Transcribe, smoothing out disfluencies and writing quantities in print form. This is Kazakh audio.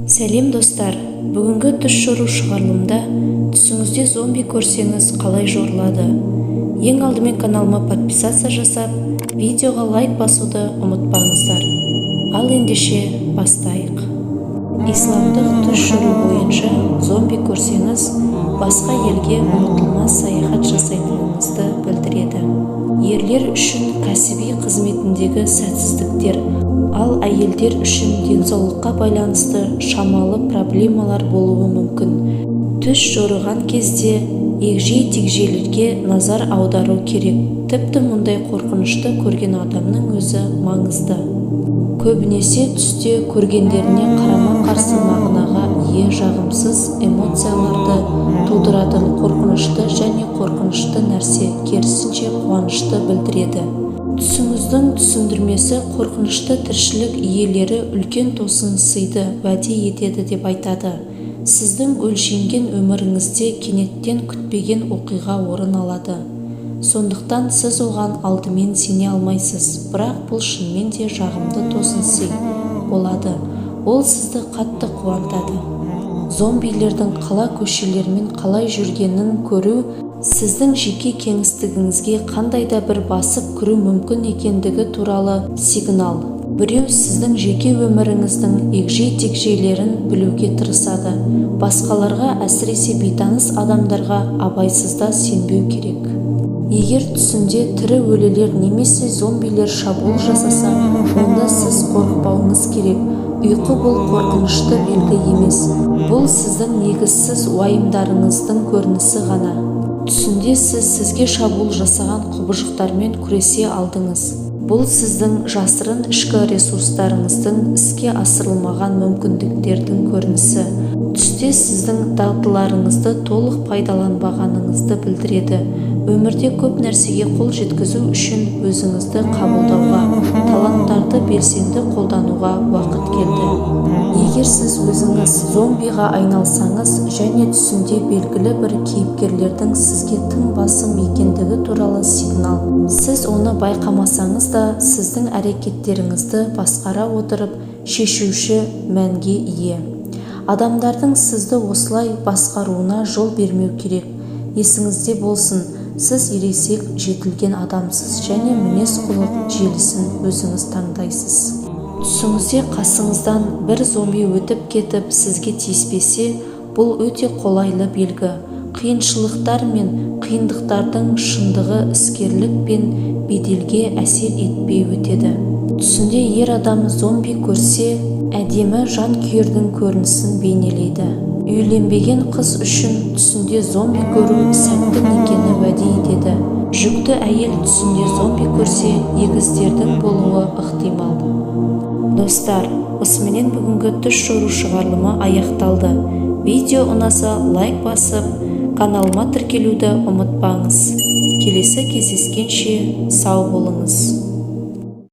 Сәлем, достар! Бүгінгі түс жору шығарылымда түсіңізде зомби көрсеңіз, қалай жорылады? Ең алдымен каналыма подписаться жасап, видеоға лайк басуды ұмытпаңыздар. Ал ендеше бастайық. Исламдық түс жору бойынша, зомби көрсеңіз, басқа елге ұмытылмас саяхат жасайтыныңызды білдіреді. Ерлер үшін кәсіби қызметіндегі сәтсіздіктер, ал әйелдер үшін денсаулыққа байланысты шамалы проблемалар болуы мүмкін. Түс жорыған кезде егжей-тегжейлерге назар аудару керек, тіпті мұндай қорқынышты көрген адамның өзі маңызды. Көбінесе түсте көргендеріне қарама-қарсы мағынаға ие жағымсыз эмоцияларды тудыратын қорқынышты және қорқынышты нәрсе керісінше қуанышты білдіреді. Түсіңіздің түсіндірмесі қорқынышты тіршілік иелері үлкен тосын сыйды уәде етеді деп айтады. Сіздің өлшенген өміріңізде кенеттен күтпеген оқиға орын алады, сондықтан сіз оған алдымен сене алмайсыз. Бірақ бұл шынымен де жағымды тосын сый болады, ол сізді қатты қуантады. Зомбилердің қала көшелерімен қалай жүргенін көру сіздің жеке кеңістігіңізге қандай да бір басып кіру мүмкін екендігі туралы сигнал. Біреу сіздің жеке өміріңіздің егжей-тегжейлерін білуге тырысады. Басқаларға, әсіресе бейтаныс адамдарға абайсызда сенбеу керек. Егер түсінде тірі өлілер немесе зомбилер шабуыл жасаса, онда сіз қорықпауыңыз керек. Ұйқы бұл қорқынышты белгі емес, бұл сіздің негізсіз уайымдарыңыздың көрінісі ғана. Түсінде сіз сізге шабуыл жасаған құбыжықтармен күресе алдыңыз. Бұл сіздің жасырын ішкі ресурстарыңыздың іске асырылмаған мүмкіндіктердің көрінісі. Түсте сіздің дағдыларыңызды толық пайдаланбағаныңызды білдіреді. Өмірде көп нәрсеге қол жеткізу үшін өзіңізді қабылдауға, таланттарды белсенді қолдануға уақыт келді. Егер сіз өзіңіз зомбиға айналсаңыз және түсінде белгілі бір кейіпкерлердің сізге тым басым екендігі туралы сигнал. Сіз оны байқамасаңыз да, сіздің әрекеттеріңізді басқара отырып, шешуші мәнге ие адамдардың сізді осылай басқаруына жол бермеу керек. Есіңізде болсын, сіз ересек, жетілген адамсыз және мінез-құлық желісін өзіңіз таңдайсыз. Түсіңізде қасыңыздан бір зомби өтіп кетіп, сізге тиіспесе, бұл өте қолайлы белгі. Қиыншылықтар мен қиындықтардың шындығы іскерлік пен беделге әсер етпей өтеді. Түсінде ер адам зомби көрсе, әдемі жанкүйердің көрінісін бейнелейді. Үйленбеген қыз үшін түсінде зомби көру сәтті некені уәде етеді. Жүкті әйел түсінде зомби көрсе, егіздердің болуы ықтимал. Достар, осыменен бүгінгі түс жору шығарылымы аяқталды. Видео ұнаса, лайк басып, каналыма тіркелуді ұмытпаңыз. Келесі кездескенше сау болыңыз!